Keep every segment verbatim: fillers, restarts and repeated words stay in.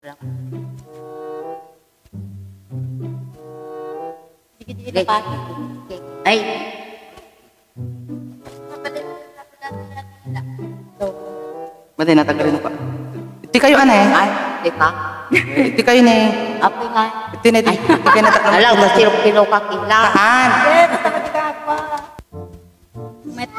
Sige, sige, Dek. Ay. Madi, natagarin pa. Iti kayo, anay? Ay, di ka? Iti kayo ni. Apo nga. Iti na, iti, ay, iti kayo natak-, alaw, masirok-sirok ka, kila. Saan? Eh, basta madi ka pa. Met-,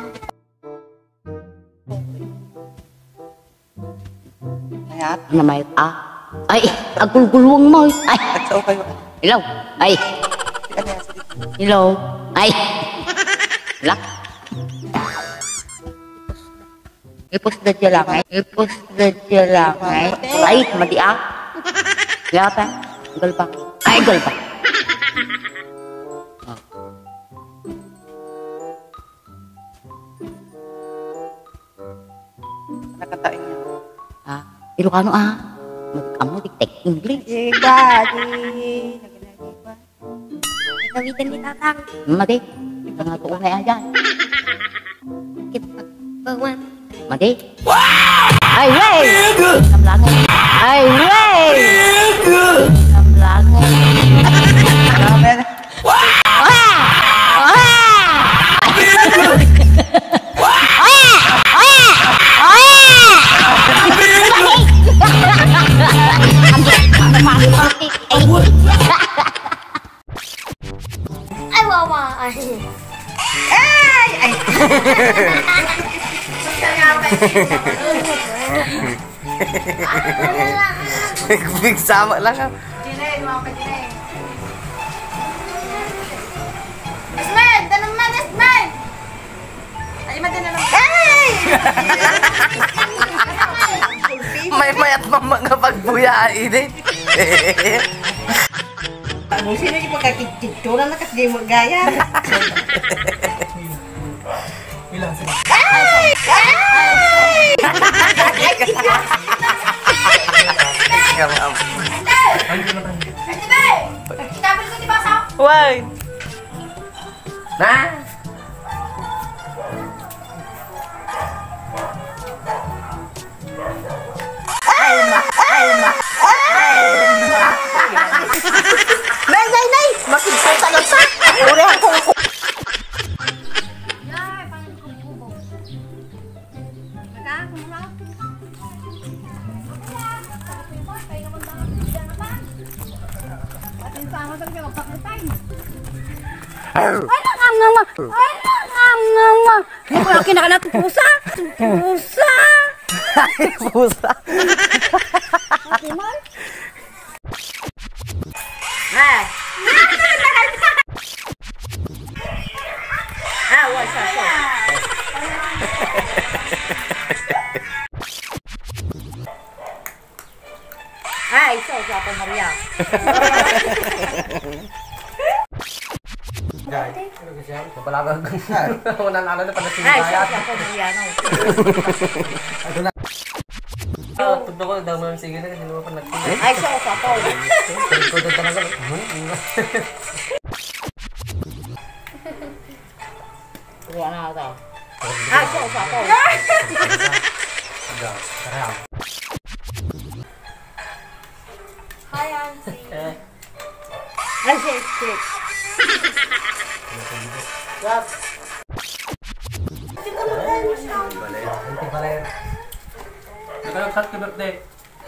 Mayat? Namayat, ah. Ay, agulgulwang mo. Ay. At sa kayo. Hello. Ay. Sige, ano yan? Sige. Hello. Ay. Hello. Ipos da dya lang, eh. Ipos da dya lang, eh. Ay, madi, ah. Yata. Galba. Ay, galba. Nakataon niya. Ah, Ilocano, ah. Mag-amo, diktek English. Iba, di. Naginagiba. Nagawitan ni Tatang. Madi. Mga tuo na yan dyan. Kipagpawan. Madi. Ay, wey! Namlangan. Ay, wey! Namlangan. Grabe. Ay, wawa, ay. Ay! Ay! Nagsama lang, ah. Jinay, mga ka-Jinay. Esmer! Danum man, Esmer! Ay, madala lang. Ay! Maymayat man nga pagbuya, ini. Ano, sino yung pagkakitsuran na kas di mo gaya? Bilang sila. Ay! Ay! Why? Na? Alma! Alma! Alma! Nay, nay, nay! Makigpay talaga! Urihan ko ako! Ay, nangam, ngama! Ay, nangam, ngama! Ay, wala kinakana, pusa! Pusa! Pusa! Ah! Ah, wala sa, sa. Ay, so, so, Apo Maria. Guys, ano ka siya? Mabalaga. Wala na, ano na pala, ay, so, so, Apo Maria, no? Ano na? Ah, tudlo ko, damo ng sige na, kasi naman pala nagtigas. Ay, so, so, Apo. Tudlo talaga. Wala na ata. Ay, so, so, Apo. Hi, Auntie. Eh. Ay, shit, shit. What? Ito pala yun. Ito pala yun. Nagkakasat ka birthday.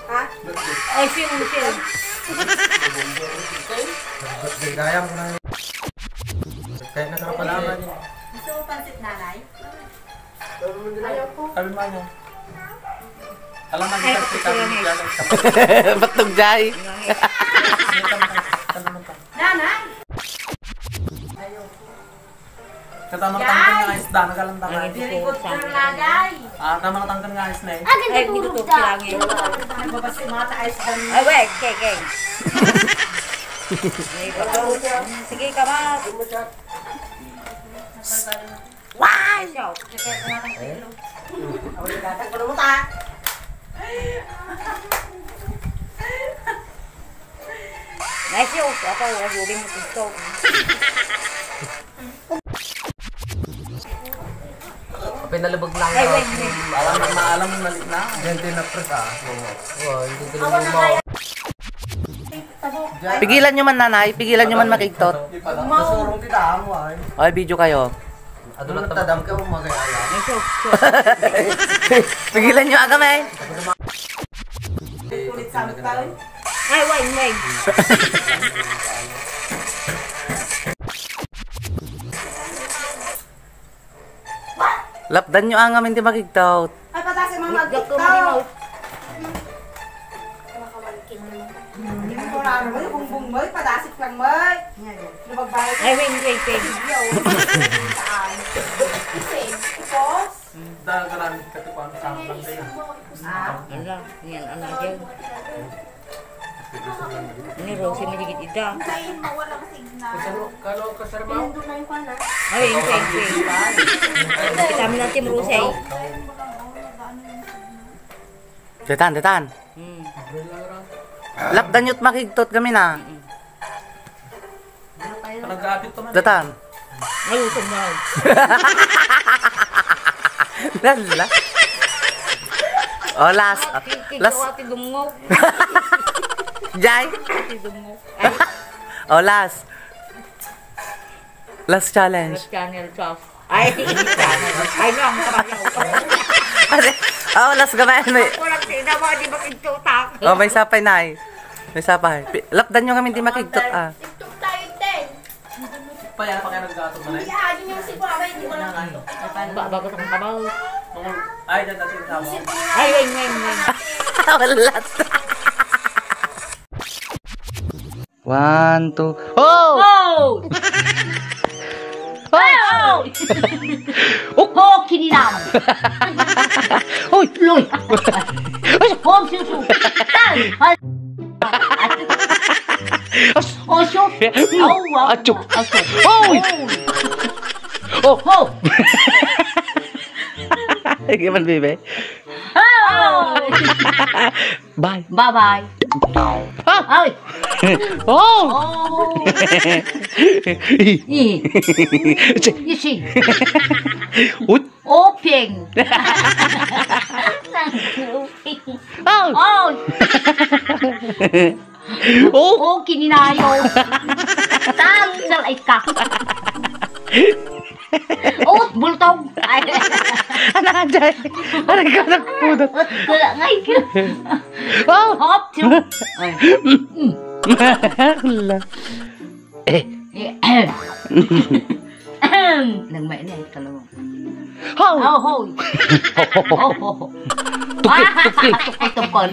Ha? Birthday. Ay, sure, sure. Birthday kaya mo na yun. Kaya na ka pala. Gusto mo pansit, Nanay? Ayaw ko. Sabi mo ano? Alam mo, ay, kita, kita, kita, kita. Batog jay. Nanay! Ayaw ko. Katama tangkang nga isda, nagalantakan. Ay, very good girl, Nanay. Ah, tama tangkang nga isda, eh. Ay, ganda. Ay, tulog dito, da. Nagbabasa yung mga taas dami. Ay, wait, okay, okay. Sige, come on. Why? Nice, yo. Ako, ay, huling mo gusto. Pinalubog lang. Ay, wait, wait. Alam na, alam na, na. Diyan din na press, ah. Oo, hindi din mo. Pigilan nyo man, nanay. Pigilan nyo man makigtot. Masurong ti damo, ay. Ay, video kayo. Adu na tadam ka, magayaya. Pigilan nyo, aga, may. Ulit sa amin tayo. Ay, wine, wine. Lapdan nyo, angam, hindi makigtot. Ay, patasi, mama, Wait, agkiktaw. Wait, wait. Hindi mo raro, may bumbong, may padasik lang, may. Lumagbayad. Ay, wait, wait, wait. Saan? Same. Tapos? Dahil ka lang, katipan sa akin lang kaya. Ah? Ala, yan, ano dyan? Ni Rosie, maligid ida. Ay, mawalang signal. Kasaro, kalo, kasarbaw? Pinindot na yung kwan, ah. Ay, yung kwan, kwan. Kami natin, Rosie. Datan, datan. Hmm. Lapdan yo't makigtot kami na. Mm-mm. Nag-aapit ka man. Datan. Ay, utang na. Lala. Oh, last. Ah, kikik Last. Ate Dungog. Jai. Ate Dungog. Ay. Oh, last. Last challenge. Last channel, Chas. Ay, channel. Ay, no, ang kabayaw. Ate, oh, last gamay. May Walang sinawa, di ba, pintutak? Oh, may sapay na eh. May sapay. Pi-, lapdan nyo kami, di makigtot, ah. Tiktok tayo, te. Paya pa kayo nagkatog na Hindi, eh. Ah, yun yung si Papa, hindi ko lang. Ba, bago sa kabaw. Ay, dyan natin sa Ay, weng, weng, weng. Wala. One, two. Oh! Oh! Oh! Oh! Oh, kinilam! Hoy! Loy! Oh, susu! Tal! Hal! As- Oh, sus! Eh, Oh, wow! Achoo! Achoo! Hoy! Oh! Oh! Ikaw man, baby. Oh! Bye. Bye-bye. Ah! Ay! Oh! Oh! I. Che. Isi. Ut. Oping. Oh! Oh! Oh! Oh, kininayo. Tal, sal, ay ka. Oh, bultog. Ay. Ano ka dyan? Aray ko, nagpudot. Wala nga ikaw. Oh! Hop, chum. Ay. Hala. Eh. Eh, ahem. Ahem. Nagmainit ka naman. Ho! Oh, ho. Ho, ho, ho. Tukil, Ah, tukil. Tukil, tukil.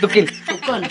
Tukil. Tukil.